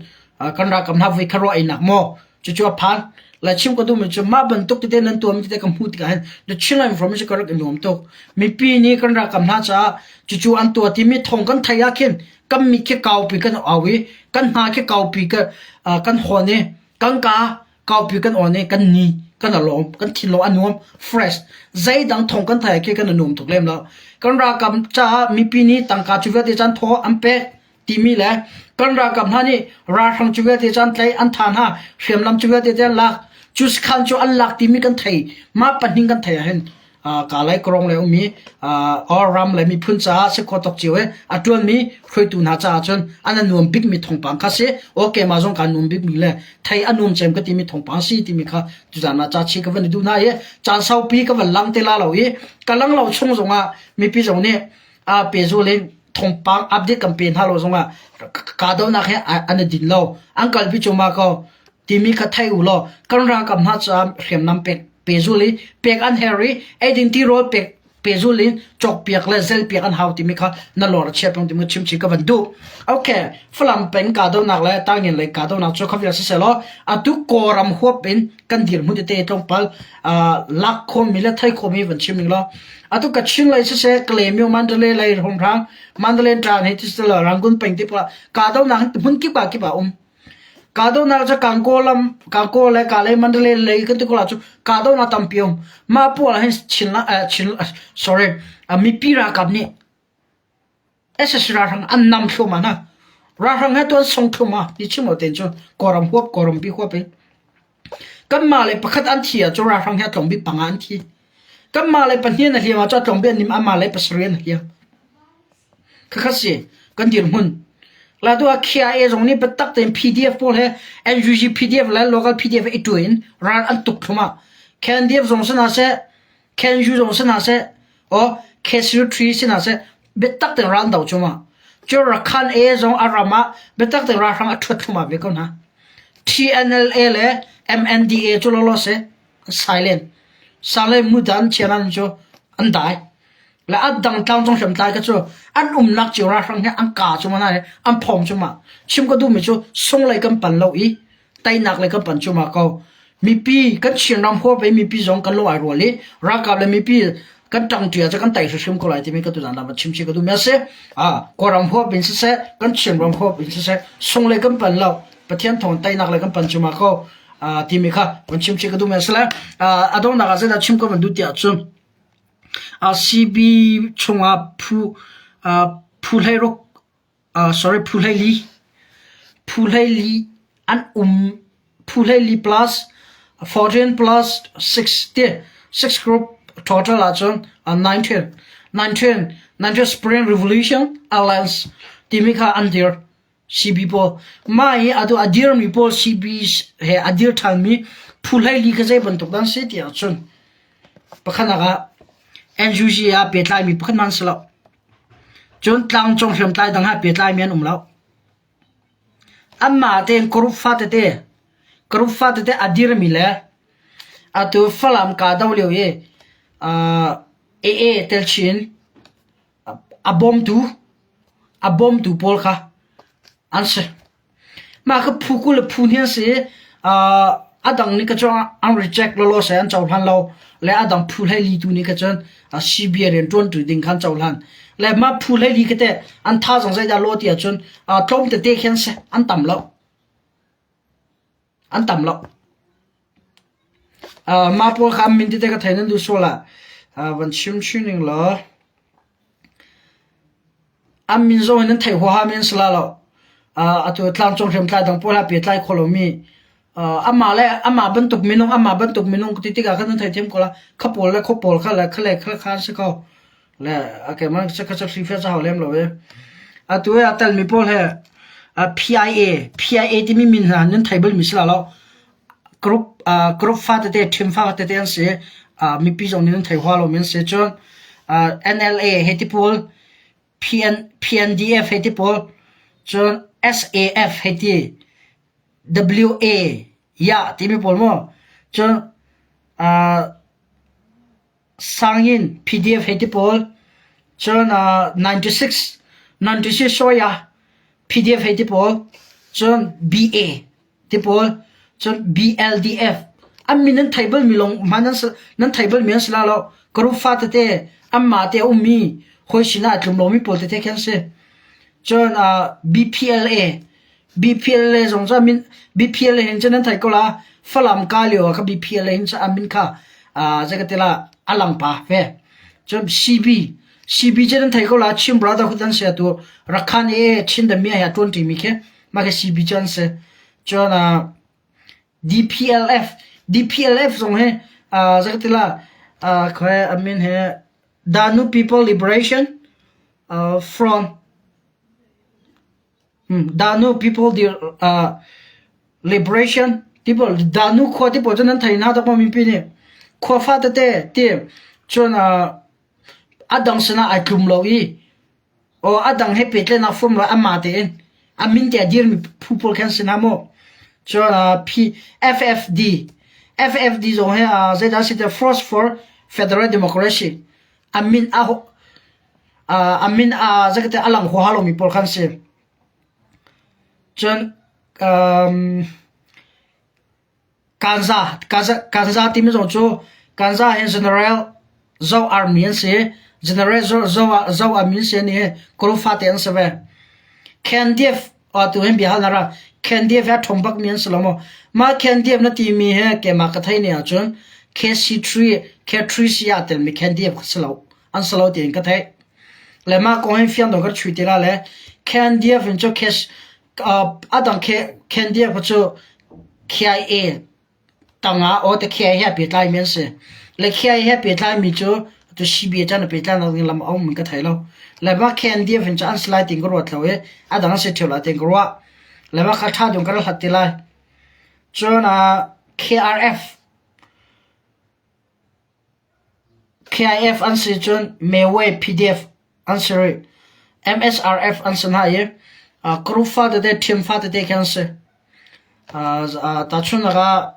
kan ralkap hna voi kha ruah einak maw Cucu a phan. Lai chim ka duhmi cu mah bantuk tete nan tuahmi tete ka hmuh tikah hin the Chinland information ka rak i nuam tuk. Mipi nih kan ralkap hna caah cucu an tuah timi thawng kan theih ah khin kan mit khi kaupi kan au i kan hna khi kaupi ka, uh, kan hawn i kan ka kaupi kan awn i kan ni kan a lawm kan thinlung a nuam fresh zeidang thawng kan theih ah khi kan a nuam tuk lem lo kan ralkap caah mipi nih tangka cu vialte caan thaw an pek timi le kan ralkap hna nih ralhrang cu vialte cu an tlaih an tha hna hriamnam cu vialte cu an lak cu sakhan cu an lak timi kan thei mah pahnih kan thei ahhin kalay krong le ummi or ram le miphun caah si kho tok cio i a ṭuanmi hruaitu hna caah cun an a nuam bikmi thawngpang kha si okay mah zong kaa nuam bikmi le thei a nuam cem ka timi thawngpang si timi kha tuzan ah ca chi ka van i duh hna i caan saupi ka van lang te la lo i ka lang lo chung zongah mipi zong nih a pehzul in thawngpang update kan pe hna lo zongah kahdohnak he an i din lo an kalpi cuahmah ko timi kha thei u law kan ralkap hna caah hriamnam pek pehzul i pek an herh i eidin tirawl pek pehzul in cawkpiak le zelpiak an hau timi kha na lawr a chia peng timi chimchih ka van duh. Okay, Falam peng kahdohnak le Tangin lei kahdohnak cu khavial siselaw atu Kawlram huap in kan dirhmun tete tlawmpal lak khawhmi le thei khawhmi van chim ning law atu Kachin lei siseh Kalaymyo Mandalay lei hrawnghrang Mandalay ṭan hi ti Rangoon peng ti pa kahdohnak hmun kip ah kip ah um kahdohnak cu Kankaw lam Kankaw le Kalay Mandalay lei kan ti ko la cu kahdohnak tampi um mah pawl ah hin Chin Chin sorry mipi ralkap nih SSC ralhrang an nam thluahmah hna. Ralhrang he tuan song thluahmah ti chim lo tein cu Kawlram huap Kawlram pi huap in. Kanmah le pakhat an thi ah cu ralhrang he a tlawng bik panga an thi. Kanmah le pahnih an hliam ah cu a tlawng bik an nim amah le pasarih an hliam. Khakha si kan dirhmun. La tu ah KIA zong nih biatak tein PDF pawl he NUG PDF le local PDF i tuah in ral an tuk thluahmah. KNDF zong si hna seh, KNU zong si hna seh, aw K03 si hna seh biatak tein ral an do cuahmah. Cu Rakhan A zong a ram ah biatak tein ralhrang a ṭhuat thluahmah ve ko hna. TNLA le MNDA cu lawlaw si silent. Silent mudan chianan cu an dai. Le a dang tlangcung hriamtlai kha cu an umnak cio ralhrang he an ka cu mana an phawng cuahmah. Chim ka duhmi cu sunglei kan pan lo i teinak le kan pan cuahmah ko. Mipi kan Chinram huap i mipi zong kan lung ai rual i ralkap le mipi kan ṭangṭi ah kan tei hrimhrim ko lai timi ka tuzan ah chim chih ka duhmi a si. Ah, Kawlram huap in siseh, kan Chinram huap in siseh, sung le kan pan lo. Pathian thawng teinak le kan pan cuahmah ko. Ah, timi kha van chim chih ka duhmi a si le ah, a donghnak ah zeidah chim ka van duh tiah cun ah, CB chungah phu ah, phu hleiruk Uh, sorry, phu 14. Phu 14 an um. Phu 14 plus 14 plus 6 ti 6 group total ahcun uh, 19. 19. 19 Spring Revolution Alliance timi kha an dir. CB pawl. Mah hi atu a dirmi pawl CB he a dir ṭhanmi phu 14 kha zei bantuk dan si ti ahcun pakhatnak ah NUG ah pehtlaimi pakhat man si lo. Cun tlangcung hriamtlai dang he pehtlaimi an um lo. Anmah tein group fatete group fatete a dirmi le atu Falam kahdoh lio i uh, AA telchin a bawmtu a bawmtu pawl kha an si. Mah kha phu 20 le phu hnih an si i a dang nih kha cun an reject lawlaw seh an cohlan lo le a dang phu 14 tu nih kha cun CBA rian ṭuanṭi ding kha an cohlan. Le mah phu 14 khi teh an thazaang zeidah lawh ti ahcun tlawm tete khi an si, an tam lo. An tam lo. Mah pawl kha an min tete ka thei nan duh sual ah van chim chin ning law. An min zong in nan theih huaha men si la lo. Atu tlangcung hriamtlai dang pawl he pehtlai kho lomi amah le amah bantuk minung amah bantuk minung ti tikah khan nan theithiam ko la. Kha pawl le khaw pawl kha le kha le kha kha an si ko. Le keimah kha cu hri fial cu hau lem lo i. Atu i a telmi pawl he PIA PIA timi min hna nan thei balmi si la lo. Group group fa tete ṭhim fa tete an si. Mipi zong nih nan thei hua lomi an si. Cun NLA he ti pawl PN PNDF he ti pawl cun SAF he ti WA ya timi pawl mu. Cun Sangin PDF hei ti pawl cun 96 96 Soya PDF hei ti pawl cun BA ti pawl cun BLDF an min nan thei bal mi lawng hmanh nan nan thei bal mi an si la lo group fa tete anmah te a ummi hawi sinah a tlum lomi pawl tete khi an si cun BPLA BPLA zong cu a min BPLA hin cun nan theih ko la Falam ka lio ah kha BPLA hin cun a min kha zei ka ti la a lang pa ve. Cun CB CB cu nan thei ko la Chin Brotherhood an si atu Rakhan e Chin the Mia he a ṭuan ṭimi khi mah khi CB cu an si. Cun DPLF DPLF zong hi zei ka ti la khoi a min hi Danu People Liberation Front Danu people liberation ti pawl Danu khua ti pawl cu nan thei hna dak maw mipi nih? Khua fa tete ti cun a dang sinah ai tlum lo i aw a dang he pehtlaihnak fum lo anmah tein a min te a dirmi phu pawl khi an si hna maw? Cun P FFD FFD zong hi zeidah a si tiah Force for Federal Democracy a min a a min a zakate a lang huaha lomi pawl khan si. Cun um, Kanza Kanza Kanza timi zong cu Kanza hi General Zo Army an si. General Zo Zo Zo Army an si ni Kawl fate an si ve. KNDF atu hin bia hal na ra KNDF he ṭhawng bak mi an si lo maw? Mah KNDF na timi he keimah ka thei ni ahcun KC3 K3C ah telmi KNDF kha si lo. An si lo tiin ka theih. Le mah kong hin fiang dawh ka chui ti la le KNDF in cu cash a dang KNDF cu KIA tangah aw te KIA he a pehtlai mi an si. Le KIA he a pehtlai mi cu tu CBA chan a pehtlai nak ding lam a um ka thei lo. Le mah KNDF in cu an si lai tiin ka ruat lo i a dang an si ṭheo lai tiin ka ruah. Le mah kha ṭha ding ka rak hlat ti lai. Cun KRF KIF an si cun Meway PDF an si rih. MSRF an si hna i group fa tete, team fa tete khi an si. Tahchunhnak ah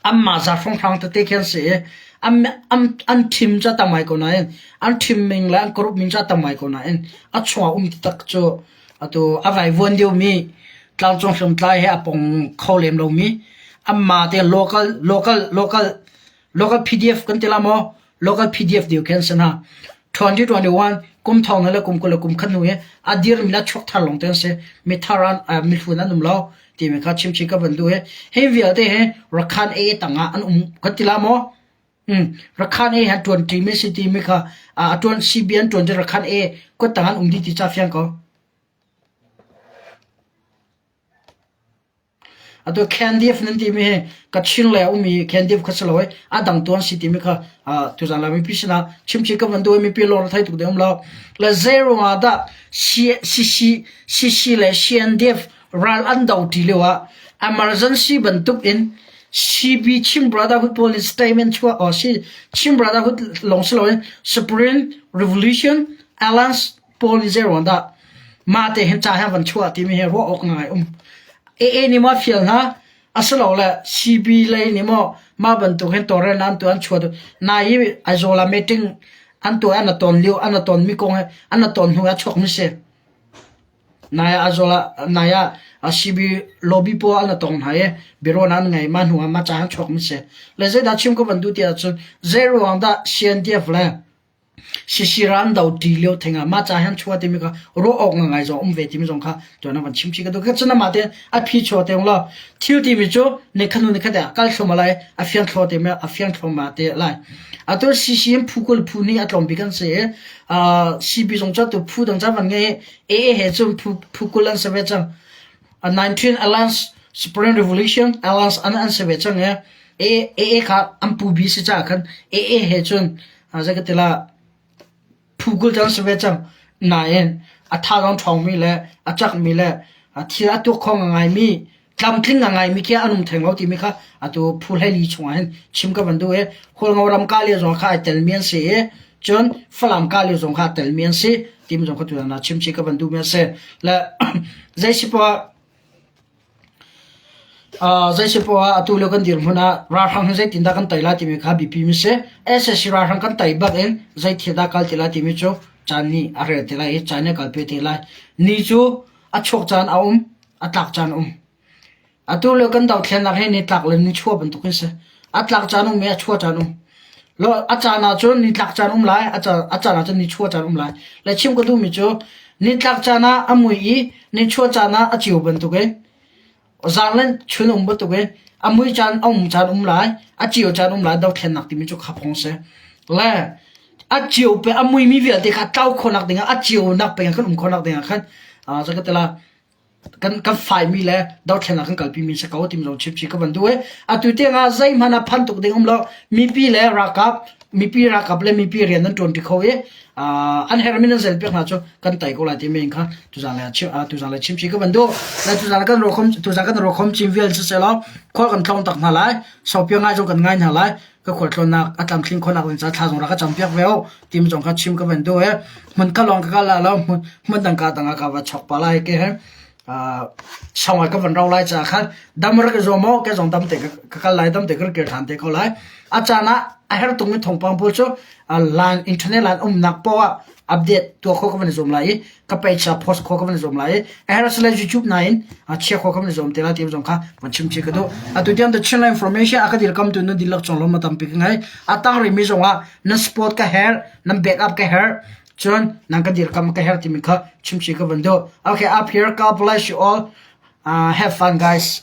anmah za hrawnghrang tete khi an si i an, an, an team cu a tam ngai ko nain an team min le an group min cu a tam ngai ko nain a chungah um taktak cu atu a vaivuan deuhmi tlangcung hriamtlai he a pong kho lem lomi anmah te local local local local PDF kan ti la maw local PDF deu khen san ha 2021 kum thong le kum kul kum khat nu he a dir mi la chuak thar long ten se mi thar an mi hlun an um lo ti mi kha chim chi ka van du he he vialte he rakhan e tanga an um kan ti la maw Rakhan e han tuan ti mi si ti mi kha a tuan CBN tuan ti rakhan e ko tang an um di ti cha fiang ko Atu KNDF nan timi hi Kachin lei a ummi KNDF kha si lo i a dang tu an si timi kha tuzan lai mipi sinah chimchih ka van duh i mipi lawng thei tuk ding um lo. Le zei ruangah dah CC, CC le CNDF ral an do ṭi lio ah emergency bantuk in CB Chin Brotherhood pawl nih statement chuah or Chin Brotherhood lawng si loin Supreme Revolution Alliance pawl nih zei ruang dah mah te hin ca he van chuah timi hi ruah awk ngai um. AA nih maw fial hna asilole CB lei nih maw mah bantuk hin tawlrel an tuah an chuah nai hi Aizawl ah meeting an tuah an ton lio an ton mi kong he an ton hnu ah chuak mi si. Nai ah Aizawl ah nai ah CB lobby pawl an tong hna i biaruahnak an ngei mah hnu ah mah ca an chuak mi si. Le zeidah chim ka van duh ti ahcun zei ruang dah CNDF le. Sisira an do ṭi lio theng ah mah ca hin chua timi kha ruah awk ngai zong um ve timi zong kha tuan ah van chim chih ka duh. Cun amah tein a phi chua te law thil timi cu nikhat hnu nikhat ah kal thluahmah lai a fiang thluah te a fiang thluahmah te lai. Atu CC in phu 20 phu hnih a tlawm bik an si i CB zong cu atu phu dang ca van ngei i AA he cun phu phu 20 an si ve cang. 19 Alliance Supreme Revolution Alliance an an si ve cang i AA kha an pu bi si caah khan AA he cun zei ka ti la phu 20 cang si ve cang. Nain a thazaang ṭhawngmi le a cakmi le thil a tuak kho ngaimi tlamtling a ngaimi khi an um theng lo timi kha atu phu 14 chungah hin chim ka van duh i Hualngo ram kah lio zong kha ai telmi an si i cun Falam kah lio zong kha a telmi an si timi zong kha tutan ah chim chih ka van duhmi a si. Le zei si poah zei si poah atu lio kan dirhmun ah ralhrang hi zeitindah kan tei lai timi kha biapi mi si. SAC ralhrang kan tei bak in zei thil dah kal ti lai timi cu caan nih a rel te lai i caan nih a kalpi te lai. Ni cu a chuak caan a um, a tlak caan a um. Atu lio kan dothlennak hi nitlak le nichuah bantuk in si. A tlak caan um i a chuah caan um. Lo a caan ahcun nitlak caan um lai, a caan, a caan ahcun nichuah caan um lai. Le chim ka duhmi cu nitlak caan ah a mui i nichuah caan ah a ceu bantuk in zang le chun um bantuk in a mui caan a um caan um lai, a ceu caan um lai dothlennak timi cu kha phung si. Le a ceu pe a muimi vialte kha tlau khawhnak dingah a ceunak peng ah kan um khawhnak dingah khan uh, ka tila kan kan faimi le dothlennak kan kalpi mi si ko tim zong chim chi ka van duh i atu tiangah zeihmanh ah phan tuk ding um lo mipi le ralkap mipi ralkap le mipi rian nan ṭuan ṭi kho i an hermi nan zel piak hna cu kan tai ko lai ti men kha tuzan le chim tuzan le chim chi ka van duh le tuzan kan rokhom tuzan kan rokhom chin vial si selaw khual kan tlong tak hna lai sopia ngai zong kan ngai hna lai ka khualtlawnnak a tlamtling khawhnak ding ca thla zong rak ka campiak ve u tim zong kha chim ka van duh i hmun kha lawng ka kal la lo hmun hmun dang ka dang ah ka va chok pa lai ke he song ka van ro lai ca khan dam rak zo mo ke zong dam te ka kal lai dam te ka kir than te ko lai a caan ah a her tung mi thongpang pawl cu line internet line umnak poah ah update tuah kho ka van zuam lai i ka page ah post kho ka van zuam lai i a her sile YouTube na in chia kho ka van zuam te lai ti zong kha van chim chi ka duh atu tiang the Chinland information a ka dir kam tu nan dilak chong lo ma tampi ka ngai a tang ri mi zong ah nan support ka her nan back up ka her cun nan ka dir kam ka her timi kha chim chi ka van duh okay up here God bless you all uh, have fun guys.